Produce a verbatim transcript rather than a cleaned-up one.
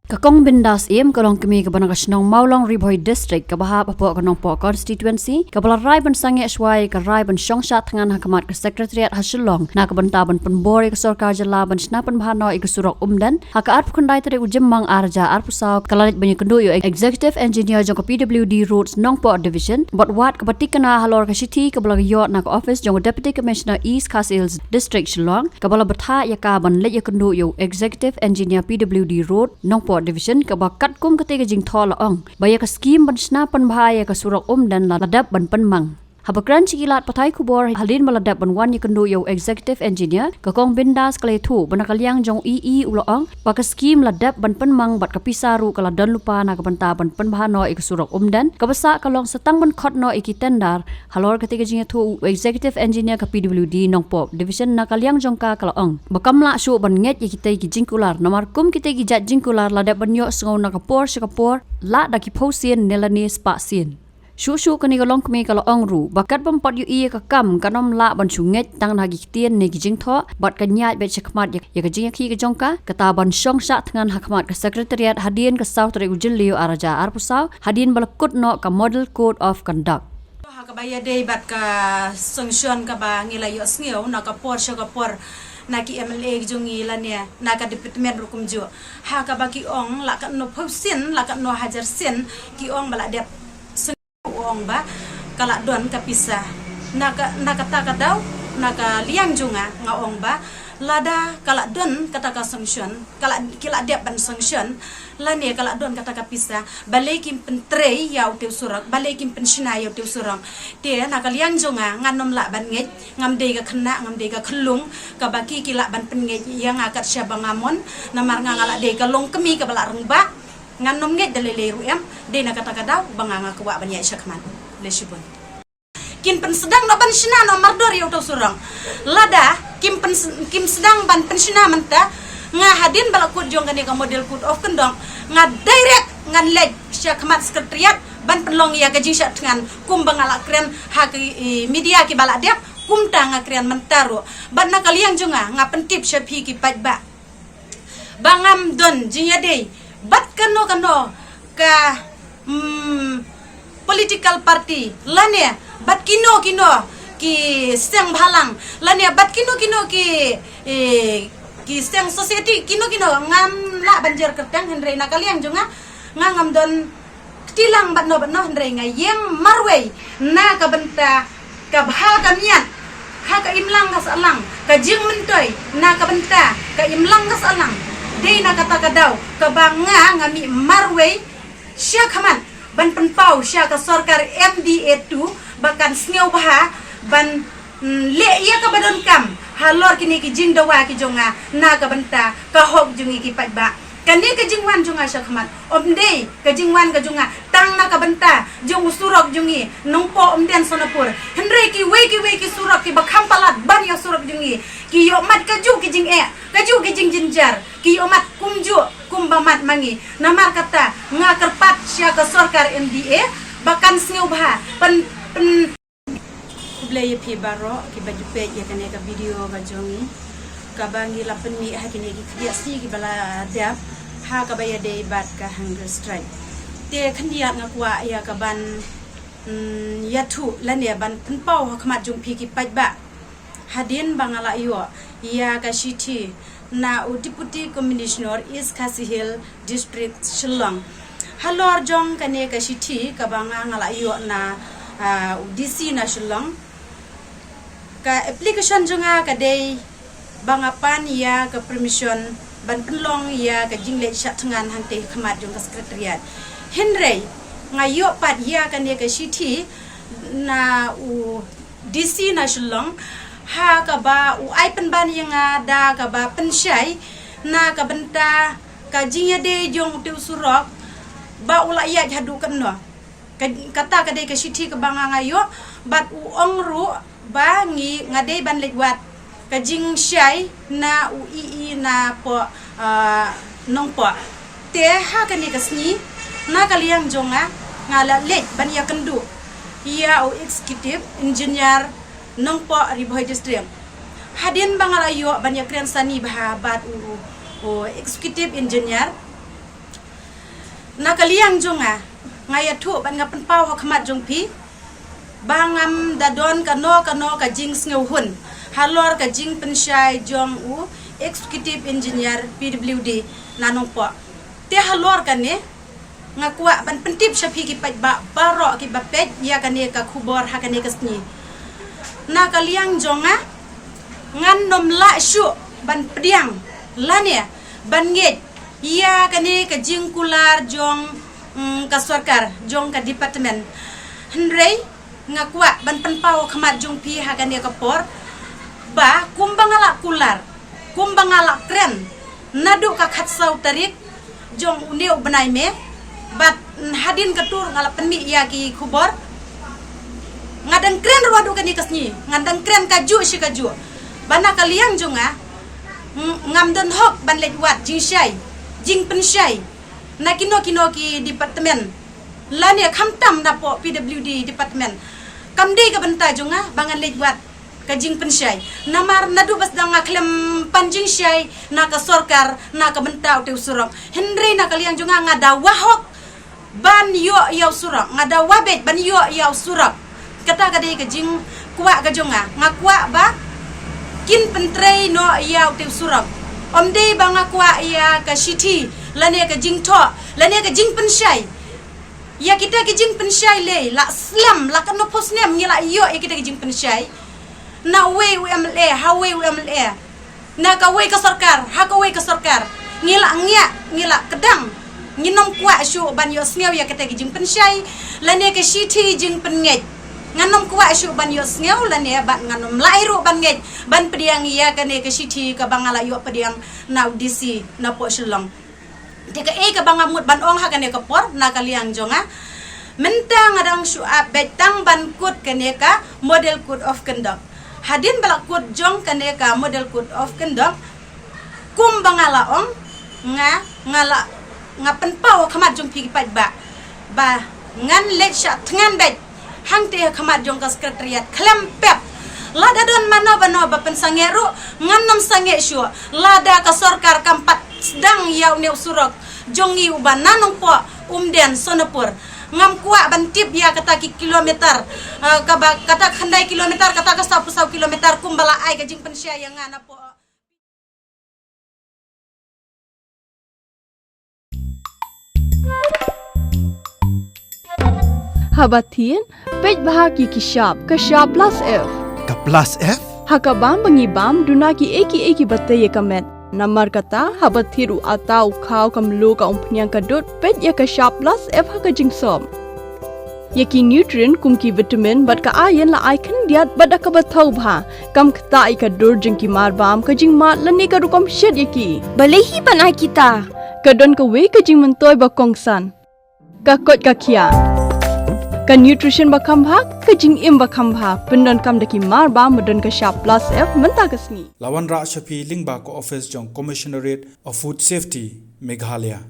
Ka Kong Bindas Syiem, ka long kmie kaba na ka shnong Mawlong, Ri Bhoi District, kaba hap hapoh ka Nongpoh Constituency, kaba la rai ban sangeh shuwa ïa ka rai ban shong shad thngan ha khmat ka Secretariat ha Shillong na ka bynta ban pynbor ïa ka sorkar jylla ban shna pynbha noh ïa ka surok Umden. Ha ka arphew khyndai tarik u Jymmang ar hajar arphew saw, ka la leit ban ïakynduh ïa u Executive Engineer jong ka P W D Roads Nongpoh Division bad wat kaba thikna halor ka shithi kaba la ïoh na ka office jong u Deputy Commissioner East Khasi Hills District, Shillong, kaba la bthah ïa ka ban leit ïakynduh ïa u Executive Engineer P W D Road Nongpoh Division, kaba katkum katei ka jingthoh la ong ba ïa ka skim ban shna pynbha ïa ka surok Umden la dep ban pynmang. Haba kren sha ki lad pathai khubor hadien ba la dep ban wan ïakynduh ïa u Executive Engineer, ka Kong Bindas ka la ïathuh ba na ka liang jong u E E u la ong ba ka skim la dep ban pynmang bad ka pisa ruh ka la don lypa na ka bynta ban pynbha noh ïa ka surok Umden, kaba sah ka long sa tang ban khot noh ïa ki tender. Halor katei ka jingïathuh, u Executive Engineer ka P W D Nongpoh Division na ka liang jong ka ka la ong ba kam lah shuh ban ngeit ïa kitei ki jingkular, namar kum kitei ki jait jingkular la dep ban ïohsngew na ka por sha ka por, lah da ki phew sien ne lane spah sien. Shuh shuh kane ka longkmie ka la ong ruh ba katba ym pat ïohi ïa ka kam, kan ym lah ban shu ngeit tang na ki ktien ne ki jingthoh, bad kan ïaid beit sha khmat ïa, ïa ka jingïakhih ka jong ka, kata ban shong shad thngan ha khmat ka Secretariat hadien ka saw tarik u Jylliew ar hajar arphew saw, hadien ba la kut noh ka Model Code of Conduct. Ha kaba ïadei bad ka sanction kaba ngi la ïohsngew na ka por sha ka por na ki M L A ki jong ngi lane na ka department ruh kumjuh, ha kaba ki ong la katno phew sien, la katno hajar sien, ki ong ba la dep. U ong ba ka la don ka pisa. Na ka, na kata ka daw, na ka liang jong nga, nga ong ba lada ka la don kata ka sanction, ka la, ki la dep ban sanction, lane ka la don kata ka pisa, balei kim pyntrei ïa utei u surok, balei kim pynshna ïa utei u surok. Te na ka liang jong nga, ngan ym lah ban ngeit, ngam dei ka khynnah, ngam dei ka khyllung kaba ki, ki lah ban pynngeit ïa nga kat shaba nga mon, namar nga, nga la dei ka longkmie kaba la rangbah. Ngan ym ngeit da lei lei ruh em, dei na kata ka daw ba nga, nga kwah ban ïaid sha khmat. Khublei shibun. Kin pynsdang noh ban shna noh mardor ïa utei u surok. Lada kim pyns-, kim sdang ban pynshna mynta, nga hadien ba la kut jong kane ka Model Code of Conduct, nga direct ngan leit sha khmat Secretariat ban pynlong ïa ka jingshad thngan kumba nga la kren ha ki, i, media kiba la dep, kumta nga kren mynta ruh. Bad na ka liang jong nga, nga pyntip sha phi ki paidbah ba ngam don jingïadei bad kano kano ka, mm, political party lane bad kino kino ki seng bhalang lane bad kino kino ki, eh, ki seng society kino kino, ngam lah ban jer kyrteng, hynrei na ka liang jong nga, nga ngam don kti lang bad no bad no, hynrei nga ïeng marwei na ka bynta ka bha ka miat ha ka imlang ka sahlang, ka jingmyntoi na ka bynta ka imlang ka sahlang. Dei na kata ka daw kaba nga, nga mih marwei sha khmat ban pynpaw sha ka sorkar M D A two ba kan sngewbha ban, mm, leh ïa kaba donkam halor kine ki jingdawa ki jong nga na ka bynta ka hok jong ngi ki paidbah. Kane ka jingwan jong nga sha khmat ym dei ka jingwan ka jong nga tang na ka bynta jong u surok jong ngi Nongpoh Umden Sonapur, hynrei kiwei kiwei ki surok kiba kham palat ban ïa u surok jong ngi, ki ïohmat kajuh ki jingeh, kajuh ki jingjynjar, ki ïohmat kumjuh kumba mat ma ngi. Namar kata nga kyrpad sha ka sorkar M D A ba kan sngewbha pyn, pyn Khublei ïa phi baroh kiba ju peit ïa kane ka video ka jong ngi, kaba ngi la pynmih ha kine ki khyndiat sngi kiba la dep ha kaba ïadei bad ka hunger strike. Te khyndiat nga kwah ïa kaban, mm, ïathuh lane ban pynpaw ha khmat jong phi ki paidbah. Hadien ba nga la ïoh ïa ka shithi na u Deputy Commissioner East Khasi Hills District, Shillong. Halor jong kane ka shithi kaba nga, nga la ïoh na, ah, u D C na Shillong, ka application jong nga ka dei ba nga pan ïa ka permission ban pynlong ïa ka jingleit shad thngan hangtei ha khmat jong ka Secretariat. Hynrei nga ïoh pat ïa kane ka shithi na u D C na Shillong, ha kaba u ai pynban ïa nga da kaba pynshai na ka bynta ka jingïadei jong utei u surok ba u la ïaid haduh katno. Ka, kata ka dei ka shithi kaba nga, nga ïoh, bad u ong ruh ba ngi, nga dei ban leit wad ka jingshai na u E E napoh, ah, Nongpoh. Te ha kane ka sngi na ka liang jong nga, nga la leit ban ïakynduh ïa u Executive Engineer Nongpoh, Ri Bhoi District. Hadien ba nga la ïoh ban ïakren sani bha bad u, u, u Executive Engineer, Na ka liang jong nga, nga ïathuh bad nga pynpaw ha khmat jong phi ba ngam da don kano kano ka jingsngewhun halor ka jingpynshai jong u Executive Engineer P W D na Nongpoh. Te halor kane, nga kwah ban pyntip sha phi ki paidbah baroh kiba peit ïa kane ka khubor ha kane ka sngi. Na ka liang jong nga, ngan nym lah shuh ban pdiang lane ban ngeit ïa kane ka jingkular jong, mm, ka sorkar, jong ka department. Hynrei nga kwah ban pynpaw ha khmat jong phi ha kane ka por ba kumba nga la kular, kumba nga la kren naduh ka khatsaw tarik jong une u bnai May, bad hadien ka tur nga la pynmih ïa ki khubor. Nga dang kren ruh haduh kane ka sngi, nga dang kren kajuh shi kajuh. Ba na ka liang jong nga, ng-, ngam don hok ban leit wad jingshai, jingpynshai na kino kino ki department lane khamtam napoh P W D department. Kam dei ka bynta jong nga ba ngan leit wad ka jingpynshai. Namar naduh ba sdang nga khlem pan jingshai na ka sorkar na ka bynta u te u surok. Hynrei na ka liang jong nga, nga da wahok ban ïoh ïa u surok, nga da wabeit ban ïoh ïa u surok. Kata ka dei ka jingkwah ka jong nga. Nga kwah ba kin pyntrei noh ïa u te u surok. Ym dei ba nga kwah ïa ka shithi lane ka jingthoh lane ka jingpynshai. Ïa kita ki jingpynshai lei, la slem, la katno phew snem ngi la ïoh ïa kita ki jingpynshai na uwei u M L A ha uwei u M L A. Na kawei ka sorkar ha kawei ka sorkar, ngi la ngiah, ngi la kdang. Ngin nym kwah shuh ban ïohsngew ïa kita ki jingpynshai lane ka shithi jingpynngeit. Ngan nym kwah shuh ban ïohsngew lane bad ngan nym lah ruh ban ngeit ban pdiang ïa kane ka shithi kaba nga la ïoh pdiang na u D C napoh Shillong. Te kaei kaba nga mut ban ong ha kane ka por na ka liang jong nga, mynta nga dang shu ap beit tang ban kut kane ka Model Code of Conduct. Hadien ba la kut jong kane ka Model Code of Conduct, kumba nga la ong, nga, nga la, nga pynpaw ha khmat jong phi ki paidbah ba ngan leit shah thngan beit hangtei ha khmat jong ka Secretariat khlem pep. Lada don mano mano ba pynsangeh ruh, ngan nym sangeh shuh. Lada ka sorkar kam pat sdang ïa une u surok jong ngi uba na Nongpoh, Umden, Sonapur, ngam kwah ban tip ïa kata ki kilometer, eh, kaba, kata khyndai kilometer, kata ka sawphew saw kilometer, kumba la ai ka jingpynshai ïa nga napoh. Haba thied, peit bha ki ki shap, ka shap plus F. Ka plus F? Ha ka bam ba ngi bam, duna ki ei ki ei kiba tei ïa ka met. Namar kata, haba thied u atta u khaw ka mluh ka umphniang ka dud, peit ïa ka shap plus F ha ka jingsop. Ïa ki nutrient kum ki vitamin bad ka iron la ai khyndiat bad da kaba thaw bha. Kam ktah ïa ka dur jong ki marbam, ka jingmad lane ka rukom shet ïa ki. Balei hi ban ai kita? Ka don kawei ka jingmyntoi ba kongsan. Ka koit ka khiah. Ka nutrition ba kham bha, ka jingim ba kham bha. Pyndonkam da ki marbam ba don ka shap plus F mynta ka sngi. La wanrah sha phi lyngba ka office jong Commissionerate of Food Safety, Meghalaya.